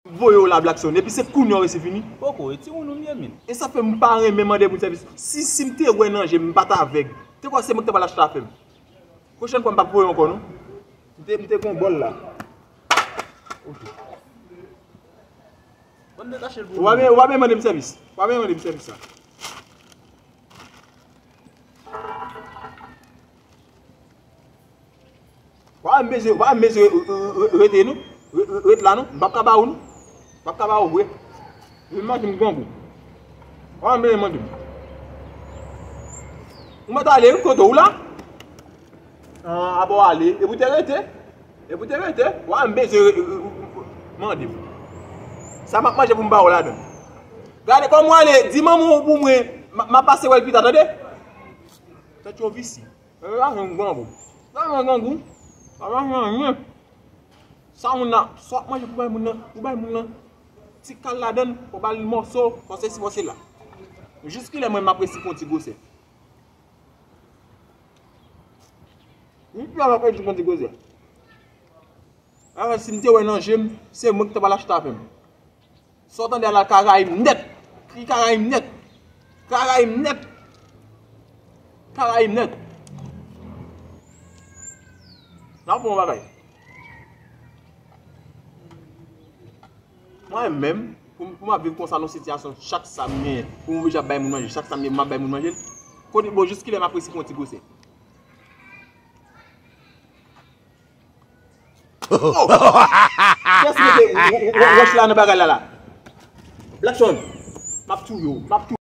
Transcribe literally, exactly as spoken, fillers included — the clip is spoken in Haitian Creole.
Voye w la, Blackson. Epi se kounye a w resi vini. Poko, e timoun ou m ye, min. E sa fè m pa renmen mande moun sèvis. Si, si m te wè nan je m, m pa t avèg. Te kwè se mwen ki te pral achte afè m. Pwochèn fwa m p ap voye w ankò, non. M te, m te gon bòl la. Ok. Ban m detache l pou ou. Ou pa byen, ou pa byen mande m sèvis. Ou pa byen mande m sèvis sa. Ou pa bezwen, ou pa bezwen re-, re-, re-, rete, non. Re-, re-, ret la, non. M p ap ka ba ou, non. M p ap ka ba ou vre. Mwen mande m grangou. Ou pa bezwen mande m. Ou mèt ale, wi, kote ou la? Ah, apa w ale? Epi w te rete. Epi w te rete. Ou pa bezwen re-, re-, re-, mande m. Sa m ap manje pou m ba ou ladan. Gade kòman w ale, di manman w pou mwen, m a, m a pase wè l pita, tande? Tèt yo visye. Yo pa jwenn grangou. Yo pa jwenn grangou. Yo pa jwenn anyen. Sa moun nan, sa w ap manje pou bay moun nan, ou bay moun nan ti kal ladan l, fò w ba l mòso, fò sesi, fò sela. Jiskilè mwen m ap resi pran ti gwosè? Wi, m ap resi pran ti gwosè. Alò, si m te wè nan je m, se mwen ki t ap al achte avè m. Sa w tande a la, Karayim nèt. Ki Karayim nèt? Karayim nèt. Karayim nèt. N ap pran yon bagay. Mwen menm, pou, pou m ap viv konsa nan sitiyasyon, chak sa m genyen, pou m oblije ap bay moun manje, chak sa m genyen, m ap bay moun manje l. Kote, bon, jiskilè m ap resi pran ti gwosè? Oh! Kiyès mete w-, w-, w-, wòch la nan bagay la la? Blackson, m ap touye w, m ap touye w.